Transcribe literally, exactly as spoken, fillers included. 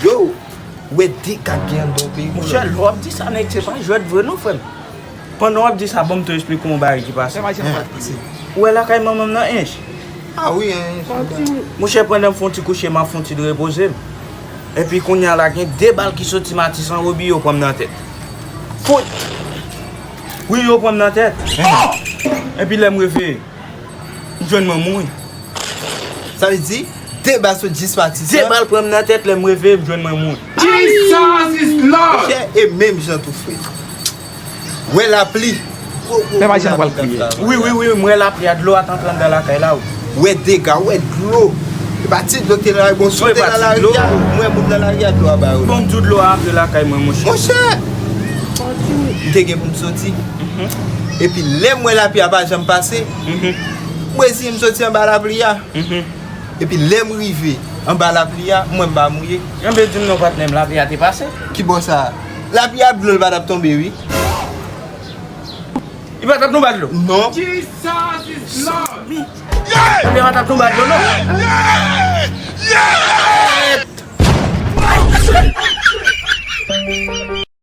Yo, ou wè dega k gen anndan yon peyi. Monchè, lè w ap di sa, nèg, se pa jwèt vre non, frè m. Pandan w ap di sa, ban m tou esplike w yon bagay ki pase. Ou wè lakay manman m nan Ench? Ah wi, Ench. Monchè, pandan m fè yon ti kouche, m ap fè yon ti repoze m. Epi kounye a la, gen de bal ki soti Matisan, Robiyo pran m nan tèt. Fout! Wi, yo pran m nan tèt. Epi lè m reveye, m jwenn mwen mouri. Sa vle di, de bal sot jis Matisan. De bal pran m nan tèt, lè m reveye, m jwenn mwen mouri. Jesus is Lord! Monchè, e menm jan tou, frè. Wè lapli. Gwo, gwo, gwo lapli k ap fè. Wi, wi, wi, m wè lapli a, dlo a t antre anndan lakay la, wi. Wè dega, wè dlo. E pa ti dlo k te nan lari, bon, si w te nan lari a, m wè moun nan lari a, dlo a ba yo. Bon, m di w dlo a antre lakay mwen, monchè. Monchè! M te gen pou m soti. Epi lè m wè lapli a pa janm pase, m reziye m soti anba lapli a. Epi lè m rive anba lapli a, m wè m pa mouye. Enben, di m non, patnè m, lapli a te pase. Ki bò sa? Lapli a dlo l pa t ap tonbe, wi. Li pa t ap tonbe dlo? Non. Jesus is Lord! Enben, pa t ap tonbe dlo, non.